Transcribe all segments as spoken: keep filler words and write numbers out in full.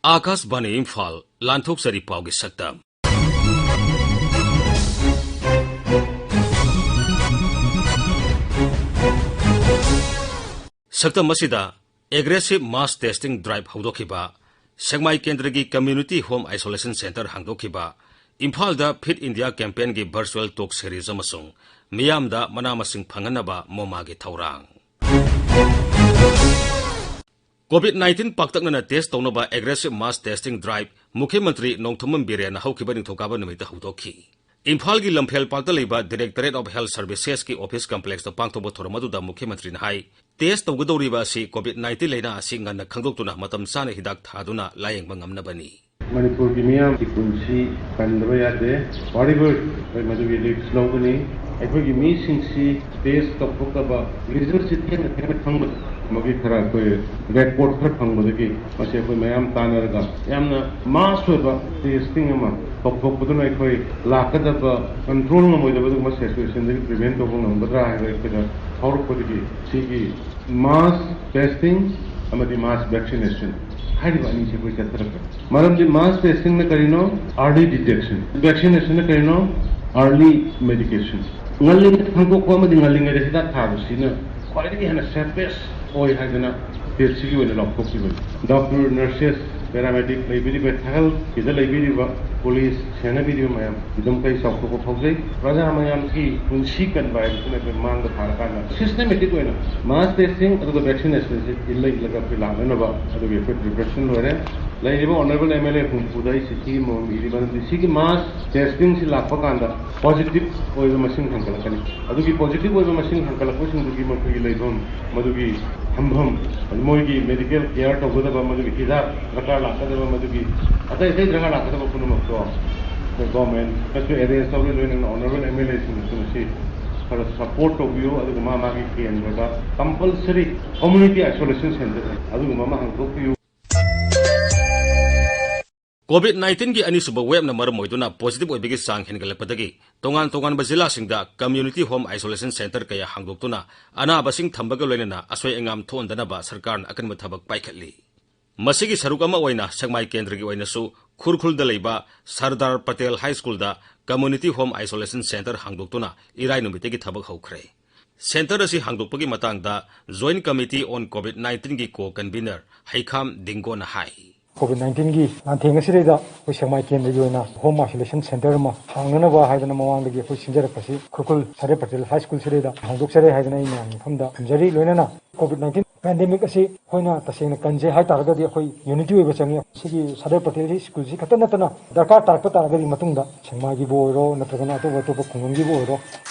ꯑꯥꯀꯥꯁꯕꯥꯅꯤ ꯏꯝꯐꯥꯜ, ꯂꯥꯟꯊꯣꯛꯆꯔꯤ ꯄꯥꯎꯒꯤ ꯁꯛꯇꯝ꯫ ꯁꯛꯇꯝ ꯑꯁꯤꯗ aggressive mass testing drive ꯍꯧꯗꯣꯛꯈꯤꯕ, ꯁꯦꯛꯃꯥꯏ ꯀꯦꯟꯗ꯭ꯔꯒꯤ community home isolation center ꯍꯥꯡꯗꯣꯛꯈꯤꯕ, ꯏꯝꯐꯥꯜꯗ Fit India campaignꯒꯤ virtual talk series ꯑꯃꯁꯨꯡ ꯃꯤꯌꯥꯝꯗ ꯃꯅꯥ ꯃꯁꯤꯡ ꯐꯪꯍꯟꯅꯕ ꯃꯣꯃꯥꯒꯤ ꯊꯧꯔꯥꯡ꯫ COVID nineteen ꯄꯥꯛꯇꯛꯅꯅ test ꯇꯧꯅꯕ aggressive mass testing drive ꯃꯨꯈ꯭ꯌ ꯃꯟꯇ꯭ꯔꯤ ꯅꯣꯡꯊꯣꯝꯕꯝ ꯕꯤꯔꯦꯟꯅ ꯍꯧꯈꯤꯕ ꯅꯤꯡꯊꯧꯀꯥꯕ ꯅꯨꯃꯤꯠꯇ ꯍꯧꯗꯣꯛꯈꯤ꯫ ꯏꯝꯐꯥꯜꯒꯤ ꯂꯝꯐꯦꯜ ꯄꯥꯛꯇ ꯂꯩꯕ Directorate of Health Servicesꯀꯤ office complexꯇ ꯄꯥꯡꯊꯣꯛꯄ ꯊꯧꯔꯝ ꯑꯗꯨꯗ ꯃꯨꯈ꯭ꯌ ꯃꯟꯇ꯭ꯔꯤꯅ ꯍꯥꯏ, test ꯇꯧꯒꯗꯧꯔꯤꯕ ꯑꯁꯤ COVID nineteen ꯂꯥꯏꯅꯥ ꯑꯁꯤ ꯉꯟꯅ ꯈꯪꯗꯣꯛꯇꯨꯅ ꯃꯇꯝ ꯆꯥꯅ ꯍꯤꯗꯥꯛ ꯊꯥꯗꯨꯅ ꯂꯥꯌꯦꯡꯕ ꯉꯝꯅꯕꯅꯤ꯫ ꯃꯅꯤꯄꯨꯔꯒꯤ ꯃꯤꯌꯥꯝꯒꯤ ꯄꯨꯟꯁꯤ ꯀꯟꯗꯕ ꯌꯥꯗꯦ꯫ Whatever ꯑꯩꯈꯣꯏ ꯃꯗꯨꯒꯤ risk ꯂꯧꯒꯅꯤ꯫ ꯑꯩꯈꯣꯏꯒꯤ ꯃꯤꯁꯤꯡꯁꯤ test ꯇꯧꯊꯣꯛꯇꯕ, resultꯁꯤ ꯊꯦꯡꯅ ꯊꯦꯡꯅ ꯈꯪꯕ, ꯃꯒꯤ ꯈꯔ ꯑꯩꯈꯣꯏ record ꯈꯔ ꯐꯪꯕꯗꯒꯤ ꯃꯁꯤ ꯑꯩꯈꯣꯏ ꯃꯌꯥꯝ ꯇꯥꯟꯅꯔꯒ ꯌꯥꯝꯅ mass ꯑꯣꯏꯕ testing ꯑꯃ ꯇꯧꯊꯣꯛꯄꯗꯨꯅ ꯑꯩꯈꯣꯏ ꯂꯥꯛꯀꯗꯕ control ꯉꯝꯃꯣꯏꯗꯕ ꯑꯗꯨꯒꯨꯝꯕ situationꯗꯒꯤ prevent ꯇꯧꯕ ꯉꯝꯒꯗ꯭ꯔꯥ ꯍꯥꯏꯕ ꯑꯩꯈꯣꯏꯗ ꯐꯥꯎꯔꯛꯄꯗꯒꯤ ꯁꯤꯒꯤ mass testing ꯑꯃꯗꯤ mass vaccination ꯍꯥꯏꯔꯤꯕ ꯑꯅꯤꯁꯦ ꯑꯩꯈꯣꯏ ꯆꯠꯊꯔꯛꯄꯅꯤ꯫ ꯃꯔꯝꯗꯤ mass testingꯅ ꯀꯔꯤꯅꯣ? Early detection꯫ Vaccinationꯅ ꯀꯔꯤꯅꯣ? Early medication꯫ ꯉꯜꯂꯤꯉꯩꯗ ꯈꯪꯗꯣꯛꯄ ꯑꯃꯗꯤ ꯉꯜꯂꯤꯉꯩꯗ ꯍꯤꯗꯥꯛ ꯊꯥꯕꯁꯤꯅ ꯈ꯭ꯋꯥꯏꯗꯒꯤ ꯍꯦꯟꯅ safest ꯑꯣꯏ ꯍꯥꯏꯗꯅ stateꯁꯤꯒꯤ ꯑꯣꯏꯅ ꯂꯥꯎꯊꯣꯛꯈꯤꯕꯅꯤ꯫ Doctor, nurses, paramedic ꯂꯩꯕꯤꯔꯤꯕ, healthꯀꯤꯗ ꯂꯩꯕꯤꯔꯤꯕ, police ꯁꯦꯟꯅꯕꯤꯔꯤꯕ ꯃꯌꯥꯝ ꯑꯗꯨꯝ ꯑꯩ ꯆꯥꯎꯊꯣꯛꯄ ꯐꯥꯎꯖꯩ꯫ ꯄ꯭ꯔꯖꯥ ꯃꯌꯥꯝꯒꯤ ꯄꯨꯟꯁꯤ ꯀꯟꯕ ꯍꯥꯏꯕꯁꯤꯅ ꯑꯩꯈꯣꯏ ꯃꯥꯡꯗ ꯊꯥꯔꯀꯥꯟꯗ systematic ꯑꯣꯏꯅ mass testing ꯑꯗꯨꯒ vaccinationꯁꯤ ꯏꯜꯂ ꯏꯜꯂꯒ ꯑꯩꯈꯣꯏ ꯂꯥꯛꯅꯅꯕ ꯑꯗꯨꯒꯤ ꯑꯩꯈꯣꯏ preparation ꯂꯣꯏꯔꯦ꯫ ꯂꯩꯔꯤꯕ honourable MLA ꯍꯨꯝꯐꯨꯗ ꯑꯩ ꯆꯤꯊꯤ ꯑꯃꯃꯝ ꯏꯔꯤ, ꯃꯔꯝꯗꯤ ꯁꯤꯒꯤ mass testingꯁꯤ ꯂꯥꯛꯄ ꯀꯥꯟꯗ positive ꯑꯣꯏꯕ ꯃꯁꯤꯡ ꯍꯦꯟꯒꯠꯂꯛꯀꯅꯤ꯫ ꯑꯗꯨꯒꯤ positive ꯑꯣꯏꯕ ꯃꯁꯤꯡ ꯍꯦꯟꯒꯠꯂꯛꯄꯁꯤꯡꯗꯨꯒꯤ ꯃꯈꯣꯏꯒꯤ ꯂꯩꯐꯝ, ꯃꯗꯨꯒꯤ ꯊꯝꯐꯝ, ꯑꯗꯨ ꯃꯣꯏꯒꯤ medical care ꯇꯧꯒꯗꯕ, ꯃꯗꯨꯒꯤ ꯍꯤꯗꯥꯛ ꯗꯔꯀꯥꯔ ꯂꯥꯛꯀꯗꯕ, ꯃꯗꯨꯒꯤ ꯑꯇꯩ ꯑꯇꯩ ꯗꯔꯀꯥꯔ ꯂꯥꯛꯀꯗꯕ ꯄꯨꯝꯅꯃꯛꯇꯣ ꯑꯩꯈꯣꯏ governmentꯅꯁꯨ arrange ꯇꯧꯔꯤ, ꯂꯣꯏꯅꯅ honourable MLAꯁꯤꯡꯅꯁꯨ ꯃꯁꯤ ꯈꯔ support ꯇꯧꯕꯤꯌꯨ, ꯑꯗꯨꯒ ꯃꯥ ꯃꯥꯒꯤ ꯀꯦꯟꯗ꯭ꯔꯗ compulsory community isolation center ꯑꯗꯨꯒꯨꯝꯕ ꯑꯃ ꯍꯥꯡꯗꯣꯛꯄꯤꯌꯨ꯫ COVID nineteenꯒꯤ ꯑꯅꯤꯁꯨꯕ waveꯅ ꯃꯔꯝ ꯑꯣꯏꯗꯨꯅ positive ꯑꯣꯏꯕꯒꯤ ꯆꯥꯡ ꯍꯦꯟꯒꯠꯂꯛꯄꯗꯒꯤ ꯇꯣꯉꯥꯟ ꯇꯣꯉꯥꯟꯕ ꯖꯤꯂꯥꯁꯤꯡꯗ community home isolation center ꯀꯌꯥ ꯍꯥꯡꯗꯣꯛꯇꯨꯅ ꯑꯅꯥꯕꯁꯤꯡ ꯊꯝꯕꯒ ꯂꯣꯏꯅꯅ ꯑꯁꯣꯏ ꯑꯉꯥꯝ ꯊꯣꯛꯍꯟꯗꯅꯕ ꯁꯔꯀꯥꯔꯅ ꯑꯀꯟꯕ ꯊꯕꯛ ꯄꯥꯏꯈꯠꯂꯤ꯫ ꯃꯁꯤꯒꯤ ꯁꯔꯨꯛ ꯑꯃ ꯑꯣꯏꯅ ꯁꯦꯛꯃꯥꯏ ꯀꯦꯟꯗ꯭ꯔꯒꯤ ꯑꯣꯏꯅꯁꯨ ꯈꯨꯔꯈꯨꯜꯗ ꯂꯩꯕ ꯁꯔꯗꯥꯔ ꯄꯇꯦꯜ ꯍꯥꯏ ꯁ꯭ꯀꯨꯜꯗ Community Home Isolation Center ꯍꯥꯡꯗꯣꯛꯇꯨꯅ ꯏꯔꯥꯏ ꯅꯨꯃꯤꯠꯇꯒꯤ ꯊꯕꯛ ꯍꯧꯈ꯭ꯔꯦ꯫ Center ꯑꯁꯤ ꯍꯥꯡꯗꯣꯛꯄꯒꯤ ꯃꯇꯥꯡꯗ Joint Committee on COVID nineteen ꯒꯤ co-convener ꯍꯩꯈꯥꯝ ꯗꯤꯡꯒꯣꯅ ꯍꯥꯏ꯫ COVID nineteen ꯒꯤ ꯂꯥꯟꯊꯦꯡ ꯑꯁꯤꯗꯩꯗ ꯑꯩꯈꯣꯏ ꯁꯦꯛꯃꯥꯏ ꯀꯦꯟꯗ꯭ꯔꯒꯤ ꯑꯣꯏꯅ Home Isolation Center ꯑꯃ ꯍꯥꯡꯅꯅꯕ ꯍꯥꯏꯗꯅ ꯃꯃꯥꯡꯗꯒꯤ ꯑꯩꯈꯣꯏ ꯁꯤꯟꯖꯔꯛꯄꯁꯤ ꯈꯨꯔꯈꯨꯜ ꯁꯔꯗꯥꯔ ꯄꯇꯦꯜ ꯍꯥꯏ ꯁ꯭ꯀꯨꯜꯁꯤꯗꯩꯗ ꯍꯥꯡꯗꯣꯛꯆꯔꯦ ꯍꯥꯏꯗꯅ ꯑꯩ ꯃꯌꯥꯝꯒꯤ ꯃꯐꯝꯗ ꯊꯝꯖꯔꯤ꯫ ꯂꯣꯏꯅꯅ COVID nineteen pandemic ꯑꯁꯤ ꯑꯩꯈꯣꯏꯅ ꯇꯁꯦꯡꯅ ꯀꯟꯖꯦ ꯍꯥꯏ ꯇꯥꯔꯒꯗꯤ ꯑꯩꯈꯣꯏ unity ꯑꯣꯏꯕ ꯆꯪꯉꯤ꯫ ꯁꯤꯒꯤ ꯁꯔꯗꯥꯔ ꯄꯇꯦꯜꯒꯤ ꯁ꯭ꯀꯨꯜꯁꯤ ꯈꯛꯇ ꯅꯠꯇꯅ ꯗꯔꯀꯥꯔ ꯇꯥꯔꯛꯄ ꯇꯥꯔꯒꯗꯤ ꯃꯇꯨꯡꯗ ꯁꯦꯛꯃꯥꯏꯒꯤꯕꯨ ꯑꯣꯏꯔꯣ ꯅꯠꯇ꯭ꯔꯒꯅ ꯑꯇꯣꯞ ꯑꯇꯣꯞꯄ ꯈꯨꯡꯒꯪꯒꯤꯕꯨ ꯑꯣꯏꯔꯣ,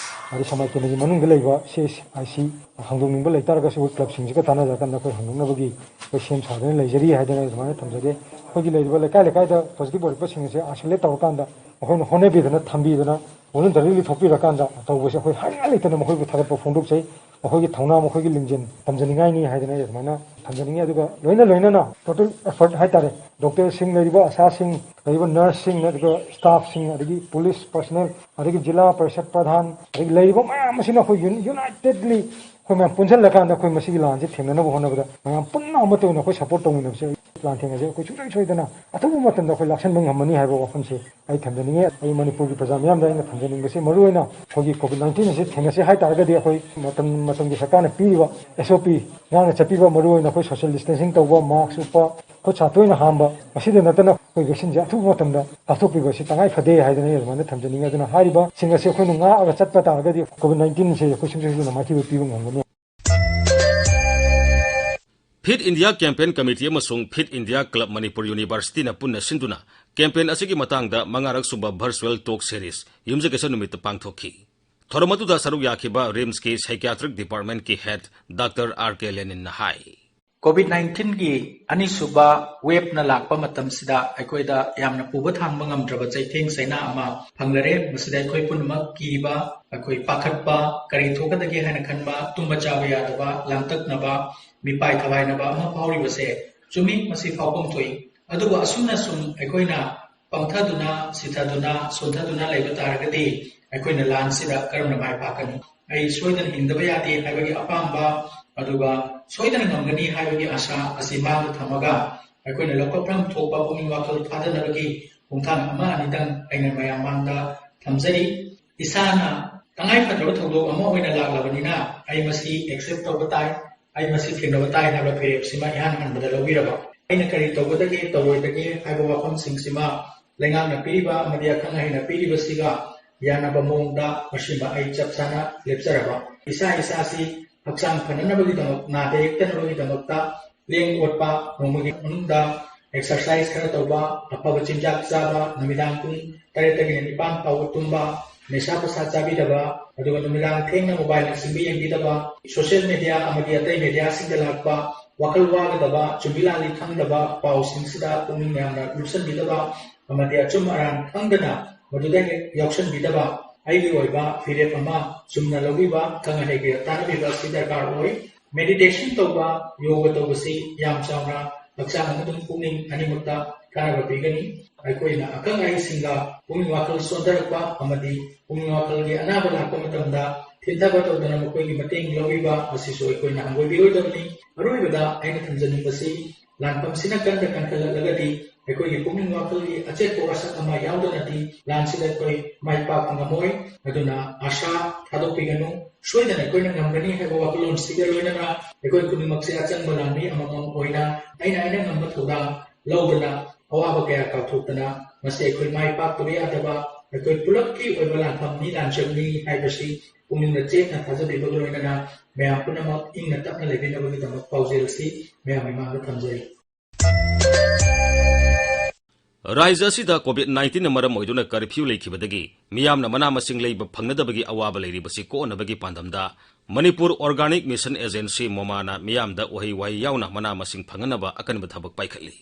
ꯑꯗꯩ ꯁꯦꯛꯃꯥꯏ ꯀꯦꯟꯗ꯭ꯔꯒꯤ ꯃꯅꯨꯡꯗ ꯂꯩꯕ C S I C ꯍꯥꯡꯗꯣꯛꯅꯤꯡꯕ ꯂꯩ ꯇꯥꯔꯒꯁꯨ ꯑꯩꯈꯣꯏ ꯀ꯭ꯂꯕꯁꯤꯡꯁꯤꯒ ꯇꯥꯟꯅꯖꯔꯀꯥꯟꯗ ꯑꯩꯈꯣꯏ ꯍꯥꯡꯗꯣꯛꯅꯕꯒꯤ ꯑꯩꯈꯣꯏ ꯁꯦꯝ ꯁꯥꯗꯨꯅ ꯂꯩꯖꯔꯤ ꯍꯥꯏꯗꯅ ꯑꯗꯨꯃꯥꯏꯅ ꯊꯝꯖꯒꯦ꯫ ꯑꯩꯈꯣꯏꯒꯤ ꯂꯩꯔꯤꯕ ꯂꯩꯀꯥꯏ ꯂꯩꯀꯥꯏꯗ positive ꯑꯣꯏꯔꯛꯄꯁꯤꯡ ꯑꯁꯦ isolate ꯇꯧꯔꯀꯥꯟꯗ ꯃꯈꯣꯏꯅ ꯍꯣꯠꯅꯕꯤꯗꯅ ꯊꯝꯕꯤꯗꯅ voluntarily ꯊꯣꯛꯄꯤꯔꯀꯥꯟꯗ ꯇꯧꯕꯁꯦ ꯑꯩꯈꯣꯏ ꯍꯥꯏꯅꯤꯡꯉꯥꯏ ꯂꯩꯇꯅ ꯃꯈꯣꯏꯕꯨ ꯊꯥꯒꯠꯄ ꯐꯣꯡꯗꯣꯛꯆꯩ꯫ ꯃꯈꯣꯏꯒꯤ ꯊꯧꯅꯥ, ꯃꯈꯣꯏꯒꯤ ꯂꯤꯡꯖꯦꯜ ꯇꯝꯖꯅꯤꯡꯉꯥꯏꯅꯤ ꯍꯥꯏꯗꯅ ꯑꯩ ꯑꯗꯨꯃꯥꯏꯅ ꯊꯝꯖꯅꯤꯡꯉꯤ꯫ ꯑꯗꯨꯒ ꯂꯣꯏꯅ ꯂꯣꯏꯅꯅ total effort ꯍꯥꯏꯇꯥꯔꯦ, ꯗꯣꯛꯇꯔꯁꯤꯡ, ꯂꯩꯔꯤꯕ ꯑꯁꯥꯁꯤꯡ, ꯂꯩꯔꯤꯕ ꯅꯔꯁꯁꯤꯡ, ꯑꯗꯨꯒ staffꯁꯤꯡ, ꯑꯗꯒꯤ ꯄꯨꯂꯤꯁ ꯄꯔꯁꯅꯦꯜ, ꯑꯗꯒꯤ ꯖꯤꯂꯥ ꯄꯔꯤꯁꯠ ꯄ꯭ꯔꯙꯥꯟ, ꯑꯗꯒꯤ ꯂꯩꯔꯤꯕ ꯃꯌꯥꯝ ꯑꯁꯤꯅ ꯑꯩꯈꯣꯏ ꯌꯨꯅ-, unitedly ꯑꯩꯈꯣꯏ ꯃꯌꯥꯝ ꯄꯨꯟꯁꯤꯜꯂꯀꯥꯟꯗ ꯑꯩꯈꯣꯏ ꯃꯁꯤꯒꯤ ꯂꯥꯟꯁꯤ ꯊꯦꯡꯅꯅꯕ ꯍꯣꯠꯅꯕꯗ ꯃꯌꯥꯝ ꯄꯨꯟꯅ ꯑꯃꯠꯇ ꯑꯣꯏꯅ ꯑꯩꯈꯣꯏ support ꯇꯧꯃꯤꯟꯅꯕꯁꯦ, ꯑꯩ ꯂꯥꯟꯊꯦꯡ ꯑꯁꯦ ꯑꯩꯈꯣꯏ ꯁꯨꯡꯁꯣꯏ ꯁꯣꯏꯗꯅ ꯑꯊꯨꯕ ꯃꯇꯝꯗ ꯑꯩꯈꯣꯏ ꯂꯥꯛꯁꯟꯕ ꯉꯝꯃꯅꯤ ꯍꯥꯏꯕ ꯋꯥꯐꯝꯁꯦ ꯑꯩ ꯊꯝꯖꯅꯤꯡꯉꯤ꯫ ꯑꯩ ꯃꯅꯤꯄꯨꯔꯒꯤ ꯄ꯭ꯔꯖꯥ ꯃꯤꯌꯥꯝꯗ ꯑꯩꯅ ꯊꯝꯖꯅꯤꯡꯕꯁꯤ, ꯃꯔꯨꯑꯣꯏꯅ ꯑꯩꯈꯣꯏꯒꯤ COVID nineteen ꯑꯁꯤ ꯊꯦꯡꯅꯁꯤ ꯍꯥꯏ ꯇꯥꯔꯒꯗꯤ ꯑꯩꯈꯣꯏ ꯃꯇꯝ ꯃꯇꯝꯒꯤ ꯁꯔꯀꯥꯔꯅ ꯄꯤꯔꯤꯕ S O P ꯉꯥꯛꯅ ꯆꯠꯄꯤꯕ, ꯃꯔꯨꯑꯣꯏꯅ ꯑꯩꯈꯣꯏ social distancing ꯇꯧꯕ, mask ꯎꯞꯄ, ꯈꯨꯠ ꯁꯥ ꯇꯣꯏꯅ ꯍꯥꯝꯕ, ꯃꯁꯤꯗ ꯅꯠꯇꯅ ꯑꯩꯈꯣꯏ vaccine ꯁꯦ ꯑꯊꯨꯕ ꯃꯇꯝꯗ ꯀꯥꯞꯊꯣꯛꯄꯤꯕ ꯑꯁꯤ ꯇꯉꯥꯏ ꯐꯗꯦ ꯍꯥꯏꯗꯅ ꯑꯩ ꯑꯗꯨꯃꯥꯏꯅ ꯊꯝꯖꯅꯤꯡꯉꯤ꯫ ꯑꯗꯨꯅ ꯍꯥꯏꯔꯤꯕꯁꯤꯡ ꯑꯁꯤ ꯑꯩꯈꯣꯏꯅ ꯉꯥꯛꯑꯒ ꯆꯠꯄ ꯇꯥꯔꯒꯗꯤ COVID nineteen ꯁꯦ ꯑꯩꯈꯣꯏ ꯁꯨꯡꯁꯣꯏ ꯁꯣꯏꯗꯅ ꯃꯥꯏꯊꯤꯕ ꯄꯤꯕ ꯉꯝꯒꯅꯤ꯫ Fit India Campaign Committee ꯑꯃꯁꯨꯡ Fit India Club Manipur University ꯅ ꯄꯨꯟꯅ ꯁꯤꯟꯗꯨꯅ campaign ꯑꯁꯤꯒꯤ ꯃꯇꯥꯡꯗ ꯃꯉꯥꯔꯛ ꯁꯨꯕ virtual talk series ꯌꯨꯝꯖꯀꯩꯁ ꯅꯨꯃꯤꯠꯇ ꯄꯥꯡꯊꯣꯛꯈꯤ꯫ ꯊꯧꯔꯝ ꯑꯗꯨꯗ ꯁꯔꯨꯛ ꯌꯥꯈꯤꯕ RIMS ꯀꯤ psychiatric department ꯀꯤ head Doctor R K Lenin ꯅ ꯍꯥꯏ꯫ COVID nineteen ꯒꯤ ꯑꯅꯤꯁꯨꯕ wave ꯅ ꯂꯥꯛꯄ ꯃꯇꯝꯁꯤꯗ ꯑꯩꯈꯣꯏꯗ ꯌꯥꯝꯅ ꯄꯨꯕ ꯊꯥꯡꯕ ꯉꯝꯗ꯭ꯔꯕ ꯆꯩꯊꯦꯡ ꯆꯩꯅꯥ ꯑꯃ ꯐꯪꯂꯔꯦ꯫ ꯃꯁꯤꯗ ꯑꯩꯈꯣꯏ ꯄꯨꯝꯅꯃꯛ ꯀꯤꯕ, ꯑꯩꯈꯣꯏ ꯄꯥꯈꯠꯄ, ꯀꯔꯤ ꯊꯣꯛꯀꯗꯒꯦ ꯍꯥꯏꯅ ꯈꯟꯕ, ꯇꯨꯝꯕ ꯆꯥꯕ ꯌꯥꯗꯕ, ꯂꯥꯡꯇꯛꯅꯕ, ꯃꯤꯄꯥꯏ ꯊꯋꯥꯏꯅꯕ ꯑꯃ ꯐꯥꯎꯔꯤꯕꯁꯦ ꯆꯨꯝꯃꯤ, ꯃꯁꯤ ꯐꯥꯎꯐꯝ ꯊꯣꯛꯏ꯫ ꯑꯗꯨꯕꯨ ꯑꯁꯨꯝꯅ ꯁꯨꯝ ꯑꯩꯈꯣꯏꯅ ꯄꯪꯊꯗꯨꯅ, ꯁꯤꯊꯗꯨꯅ, ꯁꯣꯟꯊꯗꯨꯅ ꯂꯩꯕ ꯇꯥꯔꯒꯗꯤ ꯑꯩꯈꯣꯏꯅ ꯂꯥꯟꯁꯤꯗ ꯀꯔꯝꯅ ꯃꯥꯏ ꯄꯥꯛꯀꯅꯤ? ꯑꯩ ꯁꯣꯏꯗꯅ ꯍꯤꯡꯗꯕ ꯌꯥꯗꯦ ꯍꯥꯏꯕꯒꯤ ꯑꯄꯥꯝꯕ, ꯑꯗꯨꯒ ꯁꯣꯏꯗꯅ ꯉꯝꯒꯅꯤ ꯍꯥꯏꯕꯒꯤ ꯑꯥꯁꯥ ꯑꯁꯤ ꯃꯥꯡꯗ ꯊꯝꯃꯒ ꯑꯩꯈꯣꯏꯅ ꯂꯧꯈꯠꯐꯝ ꯊꯣꯛꯄ ꯄꯨꯛꯅꯤꯡ ꯋꯥꯈꯜ ꯊꯥꯗꯅꯕꯒꯤ ꯈꯣꯡꯊꯥꯡ ꯑꯃ ꯑꯅꯤꯗꯪ ꯑꯩꯅ ꯃꯌꯥꯝ ꯃꯥꯡꯗ ꯊꯝꯖꯔꯤ꯫ ꯏꯁꯥꯅ ꯇꯉꯥꯏ ꯐꯗ꯭ꯔꯕ ꯊꯧꯗꯣꯛ ꯑꯃ ꯑꯣꯏꯅ ꯂꯥꯛꯂꯕꯅꯤꯅ ꯑꯩ ꯃꯁꯤ accept ꯇꯧꯕ ꯇꯥꯏ, ꯑꯩ ꯃꯁꯤ ꯊꯦꯡꯅꯕ ꯇꯥꯏ ꯍꯥꯏꯕ ꯐꯤꯔꯦꯞꯁꯤꯃ ꯏꯍꯥꯟ ꯍꯥꯟꯕꯗ ꯂꯧꯕꯤꯔꯕ꯫ ꯑꯩꯅ ꯀꯔꯤ ꯇꯧꯒꯗꯒꯦ ꯇꯧꯔꯣꯏꯗꯒꯦ ꯍꯥꯏꯕ ꯋꯥꯐꯝꯁꯤꯡꯁꯤꯃ ꯂꯩꯉꯥꯛꯅ ꯄꯤꯔꯤꯕ ꯑꯃꯗꯤ ꯑꯈꯪ ꯑꯍꯩꯅ ꯄꯤꯔꯤꯕꯁꯤꯒ ꯌꯥꯅꯕ ꯃꯑꯣꯡꯗ ꯃꯁꯤꯃ ꯑꯩ ꯆꯞ ꯆꯥꯅ ꯂꯦꯞꯆꯔꯕ꯫ ꯏꯁꯥ ꯏꯁꯥꯁꯤ ꯍꯛꯆꯥꯡ ꯐꯅꯅꯕꯒꯤꯗꯃꯛ, ꯅꯥꯗ ꯌꯦꯛꯇꯅꯕꯒꯤꯗꯃꯛꯇ ꯂꯦꯡ ꯑꯣꯠꯄ, ꯅꯣꯡꯃꯒꯤ ꯃꯅꯨꯡꯗ exercise ꯈꯔ ꯇꯧꯕ, ꯑꯐꯕ ꯆꯤꯟꯖꯥꯛ ꯆꯥꯕ, ꯅꯨꯃꯤꯗꯥꯡ ꯄꯨꯡ ꯇꯔꯦꯠꯇꯒꯤꯅ ꯅꯤꯄꯥꯟ ꯐꯥꯎꯕ ꯇꯨꯝꯕ, ꯅꯤꯁꯥ ꯄꯁꯥ ꯆꯥꯕꯤꯗꯕ, ꯑꯗꯨꯒ ꯅꯨꯃꯤꯗꯥꯡ ꯊꯦꯡꯅ mobile ꯅꯆꯤꯡꯕ ꯌꯦꯡꯕꯤꯗꯕ, social media ꯑꯃꯗꯤ ꯑꯇꯩ mediaꯁꯤꯡꯗ ꯂꯥꯛꯄ ꯋꯥꯈꯜ ꯋꯥꯒꯗꯕ, ꯆꯨꯝꯃꯤ ꯂꯥꯜꯂꯤ ꯈꯪꯗꯕ ꯄꯥꯎꯁꯤꯡꯁꯤꯗ ꯄꯨꯛꯅꯤꯡ ꯌꯥꯝꯅ ꯂꯨꯞꯁꯤꯟꯕꯤꯗꯕ ꯑꯃꯗꯤ ꯑꯆꯨꯝ ꯑꯔꯥꯟ ꯈꯪꯗꯅ ꯃꯗꯨꯗ ꯍꯦꯛ ꯌꯥꯎꯁꯟꯕꯤꯗꯕ, ꯑꯩꯒꯤ ꯑꯣꯏꯕ ꯐꯤꯔꯦꯞ ꯑꯃ ꯆꯨꯝꯅ ꯂꯧꯕꯤꯕ, ꯑꯈꯪ ꯑꯍꯩꯒ ꯇꯥꯟꯅꯕꯤꯕ ꯑꯁꯤ ꯗꯔꯀꯥꯔ ꯑꯣꯏ꯫ Meditation ꯇꯧꯕ, ꯌꯣꯒ ꯇꯧꯕꯁꯤ ꯌꯥꯝ ꯆꯥꯎꯅ ꯍꯛꯆꯥꯡ ꯑꯃꯁꯨꯡ ꯄꯨꯛꯅꯤꯡ ꯑꯅꯤꯃꯛꯇ ꯀꯥꯟꯅꯕ ꯄꯤꯒꯅꯤ꯫ ꯑꯩꯈꯣꯏꯅ ꯑꯈꯪ ꯑꯍꯩꯁꯤꯡꯒ ꯄꯨꯛꯅꯤꯡ ꯋꯥꯈꯜ ꯁꯣꯟꯊꯔꯛꯄ ꯑꯃꯗꯤ ꯄꯨꯛꯅꯤꯡ ꯋꯥꯈꯜꯒꯤ ꯑꯅꯥꯕ ꯂꯥꯛꯄ ꯃꯇꯝꯗ ꯊꯤꯟꯊꯕ ꯇꯧꯗꯅ ꯃꯈꯣꯏꯒꯤ ꯃꯇꯦꯡ ꯂꯧꯕꯤꯕ ꯑꯁꯤꯁꯨ ꯑꯩꯈꯣꯏꯅ ꯍꯪꯒꯣꯏꯕꯤꯔꯣꯏꯗꯕꯅꯤ꯫ ꯑꯔꯣꯏꯕꯗ ꯑꯩꯅ ꯊꯝꯖꯅꯤꯡꯕꯁꯤ, ꯂꯥꯟꯐꯝꯁꯤꯅ ꯀꯟꯗ ꯀꯟꯈꯠꯂꯛꯂꯒꯗꯤ ꯑꯩꯈꯣꯏꯒꯤ ꯄꯨꯛꯅꯤꯡ ꯋꯥꯈꯜꯒꯤ ꯑꯆꯦꯠꯄ ꯋꯥꯁꯛ ꯑꯃ ꯌꯥꯎꯗꯅꯗꯤ ꯂꯥꯟꯁꯤꯗ ꯑꯩꯈꯣꯏ ꯃꯥꯏ ꯄꯥꯛꯄ ꯉꯝꯃꯣꯏ꯫ ꯑꯗꯨꯅ ꯑꯥꯁꯥ ꯊꯥꯗꯣꯛꯄꯤꯒꯅꯨ꯫ ꯁꯣꯏꯗꯅ ꯑꯩꯈꯣꯏꯅ ꯉꯝꯒꯅꯤ ꯍꯥꯏꯕ ꯋꯥꯈꯜꯂꯣꯟꯁꯤꯒ ꯂꯣꯏꯅꯅ ꯑꯩꯈꯣꯏ ꯈꯨꯗꯤꯡꯃꯛꯁꯦ ꯑꯆꯪꯕ ꯂꯥꯟꯃꯤ ꯑꯃꯃꯝ ꯑꯣꯏꯅ ꯑꯩꯅ ꯑꯩꯅ ꯉꯝꯕ ꯊꯧꯗꯥꯡ ꯂꯧꯗꯨꯅ ꯑꯋꯥꯕ ꯀꯌꯥ ꯀꯥꯎꯊꯣꯛꯇꯅ ꯃꯁꯤ ꯑꯩꯈꯣꯏ ꯃꯥꯏ ꯄꯥꯛꯇꯕ ꯌꯥꯗꯕ ꯑꯩꯈꯣꯏ ꯄꯨꯂꯞꯀꯤ ꯑꯣꯏꯕ ꯂꯥꯟꯐꯝꯅꯤ, ꯂꯥꯟꯖꯕꯅꯤ ꯍꯥꯏꯕꯁꯤ ꯄꯨꯛꯅꯤꯡꯗ ꯆꯦꯠꯅ ꯊꯥꯖꯕꯤꯕꯒ ꯂꯣꯏꯅꯅ ꯃꯌꯥꯝ ꯄꯨꯝꯅꯃꯛ ꯏꯪꯅ ꯇꯞꯅ ꯂꯩꯕꯤꯅꯕꯒꯤꯗꯃꯛ ꯄꯥꯎꯖꯦꯜ ꯑꯁꯤ ꯃꯌꯥꯝꯒꯤ ꯃꯥꯡꯗ ꯊꯝꯖꯔꯤ꯫ ꯔꯥꯖ꯭ꯌ ꯑꯁꯤꯗ COVID nineteenꯅ ꯃꯔꯝ ꯑꯣꯏꯗꯨꯅ curfew ꯂꯩꯈꯤꯕꯗꯒꯤ ꯃꯤꯌꯥꯝꯅ ꯃꯅꯥ ꯃꯁꯤꯡ ꯂꯩꯕ ꯐꯪꯅꯗꯕꯒꯤ ꯑꯋꯥꯕ ꯂꯩꯔꯤꯕꯁꯤ ꯀꯣꯛꯅꯕꯒꯤ ꯄꯥꯟꯗꯝꯗ Manipur Organic Mission Agency, ꯃꯣꯃꯥꯅ ꯃꯤꯌꯥꯝꯗ ꯎꯍꯩ ꯋꯥꯍꯩ ꯌꯥꯎꯅ ꯃꯅꯥ ꯃꯁꯤꯡ ꯐꯪꯍꯟꯅꯕ ꯑꯀꯟꯕ ꯊꯕꯛ ꯄꯥꯏꯈꯠꯂꯤ꯫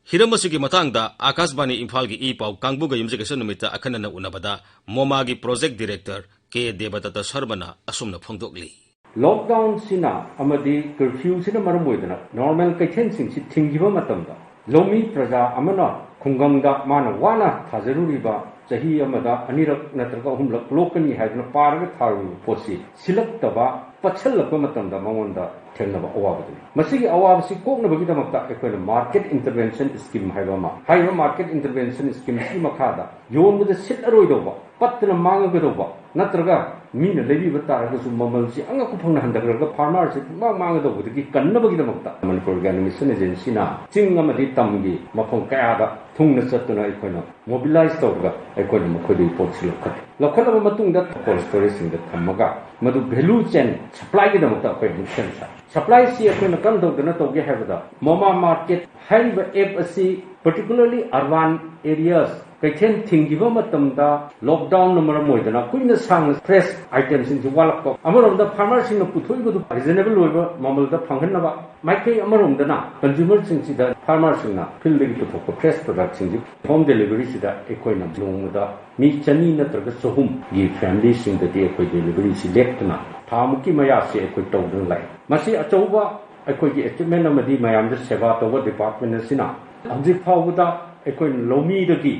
ꯍꯤꯔꯝ ꯑꯁꯤꯒꯤ ꯃꯇꯥꯡꯗ ꯑꯥꯀꯥꯁꯕꯥꯅꯤ ꯏꯝꯐꯥꯜꯒꯤ ꯏ ꯄꯥꯎ ꯀꯥꯡꯕꯨꯒ ꯌꯨꯝꯖꯀꯩꯁ ꯅꯨꯃꯤꯠꯇ ꯑꯈꯟꯅꯅ ꯎꯅꯕꯗ ꯃꯣꯃꯥꯒꯤ Project Director ꯀꯦ ꯗꯦꯕꯗꯠꯇ ꯁꯔꯃꯅ ꯑꯁꯨꯝꯅ ꯐꯣꯡꯗꯣꯛꯂꯤ꯫ Lockdownꯁꯤꯅ ꯑꯃꯗꯤ curfewꯁꯤꯅ ꯃꯔꯝ ꯑꯣꯏꯗꯨꯅ normal ꯀꯩꯊꯦꯜꯁꯤꯡꯁꯤ ꯊꯤꯡꯈꯤꯕ ꯃꯇꯝꯗ ꯂꯧꯃꯤ ꯄ꯭ꯔꯖꯥ ꯑꯃꯅ ꯈꯨꯡꯒꯪꯗ ꯃꯥꯅ ꯋꯥꯅ ꯊꯥꯖꯔꯨꯔꯤꯕ ꯆꯍꯤ ꯑꯃꯗ ꯑꯅꯤꯔꯛ ꯅꯠꯇ꯭ꯔꯒ ꯑꯍꯨꯝꯂꯛ ꯂꯣꯛꯀꯅꯤ ꯍꯥꯏꯗꯨꯅ ꯄꯥꯔꯒ ꯊꯥꯔꯨꯔꯤꯕ ꯄꯣꯠꯁꯤ ꯁꯤꯜꯂꯛꯇꯕ ꯄꯠꯁꯤꯜꯂꯛꯄ ꯃꯇꯝꯗ ꯃꯉꯣꯟꯗ ꯊꯦꯡꯅꯕ ꯑꯋꯥꯕꯗꯨꯅꯤ꯫ ꯃꯁꯤꯒꯤ ꯑꯋꯥꯕꯁꯤ ꯀꯣꯛꯅꯕꯒꯤꯗꯃꯛꯇ ꯑꯩꯈꯣꯏꯅ market intervention scheme ꯍꯥꯏꯕ ꯑꯃ, ꯍꯥꯏꯔꯤꯕ market intervention scheme ꯁꯤ ꯃꯈꯥꯗ ꯌꯣꯟꯕꯗ ꯁꯤꯠꯂꯔꯣꯏꯗꯧꯕ, ꯄꯠꯇꯅ ꯃꯥꯡꯉꯒꯗꯧꯕ, ꯅꯠꯇ꯭ꯔꯒ ꯃꯤꯅ ꯂꯩꯕꯤꯕ ꯇꯥꯔꯒꯁꯨ ꯃꯃꯜꯁꯤ ꯑꯉꯛꯄ ꯐꯪꯅ ꯍꯟꯊꯈ꯭ꯔꯒ farmer ꯁꯤ ꯄꯨꯡꯃꯥꯡ ꯃꯥꯡꯒꯗꯧꯕꯗꯒꯤ ꯀꯟꯅꯕꯒꯤꯗꯃꯛꯇ ꯃꯅꯤꯄꯨꯔꯒꯤ animation agency ꯅ ꯆꯤꯡ ꯑꯃꯗꯤ ꯇꯝꯒꯤ ꯃꯐꯝ ꯀꯌꯥꯗ ꯊꯨꯡꯅ ꯆꯠꯇꯨꯅ ꯑꯩꯈꯣꯏꯅ mobilize ꯇꯧꯔꯒ ꯑꯩꯈꯣꯏꯅ ꯃꯈꯣꯏꯗꯒꯤ ꯄꯣꯠꯁꯤ ꯂꯧꯈꯠꯂꯤ꯫ ꯂꯧꯈꯠꯂꯕ ꯃꯇꯨꯡꯗ cold storage ꯁꯤꯡꯗ ꯊꯝꯃꯒ ꯃꯗꯨ value chain supply ꯒꯤꯗꯃꯛꯇ ꯑꯩꯈꯣꯏ ꯑꯃꯨꯛ ꯁꯦꯝ ꯁꯥꯏ꯫ Supply ꯁꯤ ꯑꯩꯈꯣꯏꯅ ꯀꯝꯗꯧꯗꯅ ꯇꯧꯒꯦ ꯍꯥꯏꯕꯗ, ꯃꯣꯃꯥ market ꯍꯥꯏꯔꯤꯕ app ꯑꯁꯤ particularly urban areas, ꯀꯩꯊꯦꯜ ꯊꯤꯡꯈꯤꯕ ꯃꯇꯝꯗ lockdown ꯅ ꯃꯔꯝ ꯑꯣꯏꯗꯅ ꯀꯨꯏꯅ ꯁꯥꯡꯅ fresh item ꯁꯤꯡꯁꯤ ꯋꯥꯠꯂꯛꯄ, ꯑꯃꯔꯣꯝꯗ farmer ꯁꯤꯡꯅ ꯄꯨꯊꯣꯛꯏꯕꯗꯨ reasonable ꯑꯣꯏꯕ ꯃꯃꯜꯗ ꯐꯪꯍꯟꯅꯕ ꯃꯥꯏꯀꯩ ꯑꯃꯔꯣꯝꯗꯅ consumer ꯁꯤꯡꯁꯤꯗ farmer ꯁꯤꯡꯅ field ꯗꯒꯤ ꯄꯨꯊꯣꯛꯄ fresh product ꯁꯤꯡꯁꯤ home delivery ꯁꯤꯗ ꯑꯩꯈꯣꯏꯅ ꯅꯣꯡꯃꯗ ꯃꯤ ꯆꯅꯤ ꯅꯠꯇ꯭ꯔꯒ ꯆꯍꯨꯝꯒꯤ family ꯁꯤꯡꯗꯗꯤ ꯑꯩꯈꯣꯏ delivery ꯁꯤ ꯂꯦꯞꯇꯅ ꯊꯥ ꯃꯨꯛꯀꯤ ꯃꯌꯥꯁꯤ ꯑꯩꯈꯣꯏ ꯇꯧꯗꯨꯅ ꯂꯥꯛꯏ꯫ ꯃꯁꯤ ꯑꯆꯧꯕ ꯑꯩꯈꯣꯏꯒꯤ achievement ꯑꯃꯗꯤ ꯃꯌꯥꯝꯗ ꯁꯦꯕꯥ ꯇꯧꯕ department ꯑꯁꯤꯅ ꯍꯧꯖꯤꯛ ꯐꯥꯎꯕꯗ ꯑꯩꯈꯣꯏꯅ ꯂꯧꯃꯤꯗꯒꯤ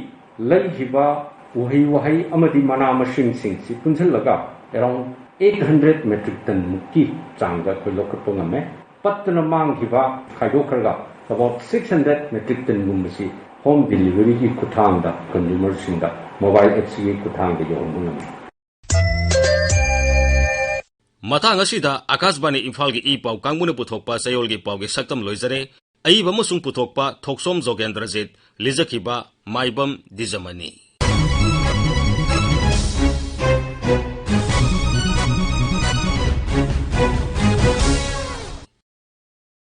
ꯂꯩꯈꯤꯕ ꯎꯍꯩ ꯋꯥꯍꯩ ꯑꯃꯗꯤ ꯃꯅꯥ ꯃꯁꯤꯡꯁꯤꯡꯁꯤ ꯄꯨꯟꯁꯤꯜꯂꯒ around eight hundred metric ton ꯃꯨꯛꯀꯤ ꯆꯥꯡꯗ ꯑꯩꯈꯣꯏ ꯂꯧꯈꯠꯄ ꯉꯝꯃꯦ꯫ ꯄꯠꯇꯅ ꯃꯥꯡꯈꯤꯕ ꯈꯥꯏꯗꯣꯛꯈ꯭ꯔꯒ about six hundred metric ton ꯒꯨꯝꯕꯁꯤ home delivery ꯒꯤ ꯈꯨꯠꯊꯥꯡꯗ consumer ꯁꯤꯡꯗ mobile app ꯁꯤꯒꯤ ꯈꯨꯠꯊꯥꯡꯗ ꯌꯧꯍꯟꯕ ꯉꯝꯃꯤ꯫ ꯃꯇꯥꯡ ꯑꯁꯤꯗ ꯑꯀꯥꯁꯕꯥꯅꯤ ꯏꯝꯐꯥꯜꯒꯤ ꯏ ꯄꯥꯎ ꯀꯥꯡꯕꯨꯅ ꯄꯨꯊꯣꯛꯄ ꯆꯌꯣꯜꯒꯤ ꯄꯥꯎꯒꯤ ꯁꯛꯇꯝ ꯂꯣꯏꯖꯔꯦ꯫ ꯑꯏꯕ ꯑꯃꯁꯨꯡ ꯄꯨꯊꯣꯛꯄ ꯊꯣꯛꯁꯣꯝ ꯖꯣꯒꯦꯟꯗ꯭ꯔꯖꯤꯠ, ꯂꯤꯖꯈꯤꯕ ꯃꯥꯏꯕꯝ ꯗꯤꯖꯃꯅꯤ꯫